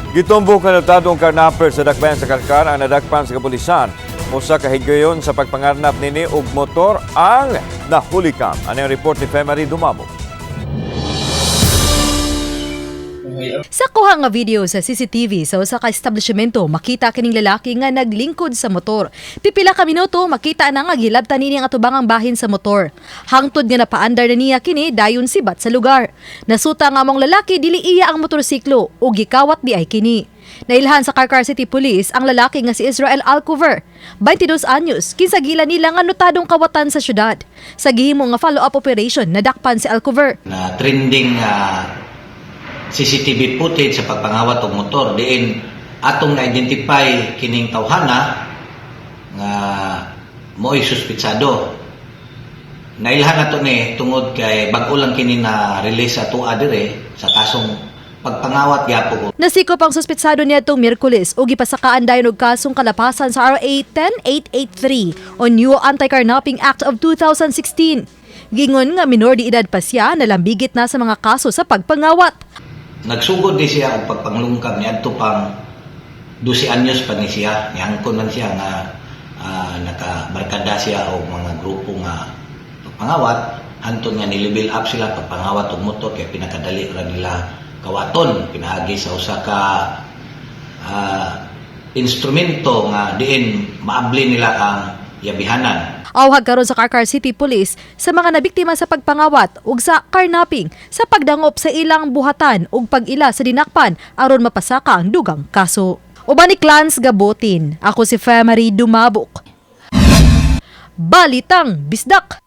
Gitumbok nga notadong carnapper sa dakbayan sa Carcar ang nadakpan sa kapulisan. Usa ka higayon sa pagpangarnap nini og motor ang nahulikam. Ano ang report ni Femary Dumamo? Sa kuha nga video sa CCTV sa usa ka establishmento, makita kining lalaki nga naglingkod sa motor. Pipila ka minuto, makita na nga gilabtan niini ang atubangang bahin sa motor. Hangtod nga napaandar na niya kini, dayon sibat sa lugar. Nasuta nga among lalaki dili iya ang motorsiklo ug gikawat di ay kini. Nailhan sa Carcar City Police ang lalaki nga si Israel Alcover, 22 anyos, kinsa gila nila nga notadong kawatan sa syudad. Sa gihimo nga follow-up operation, nadakpan si Alcover. Na trending CCTV footage sa pagpangawat og motor diin atong na-identify kining tawhana nga mo'y suspitsado. Nailhan nato ni tungod kay bag-o lang kini na release sa atoa dire sa kasong pagpangawat gyapon. Nasikop ang suspitsado niadtong Miyerkules ug gipasakaan dayon og kasong kalapasan sa RA 10883 o New Anti-Carnapping Act of 2016. Gingon nga minor de edad pa siya, nalambigit na sa mga kaso sa pagpangawat. Nagsugod ni siya og pagpanglungkab niadto pang 12 anyos pa ni siya. Nihangkon man siya nga nakabarkada siya og mga grupo nga pagpangawat hantod nga ni-level up sila pagpangawat og motor kay pinakadali ra nila kawaton pinaagi sa usa ka instrumento nga diin maabli nila ang yabihanan. Awhag karon sa Carcar City Police sa mga nabiktima sa pagpangawat ug sa carnapping sa pagdangop sa ilang buhatan ug pag-ila sa dinakpan aron mapasaka ang dugang kaso. Uban ni Clans Gabotin, ako si Femary Dumabok. Balitang Bisdak!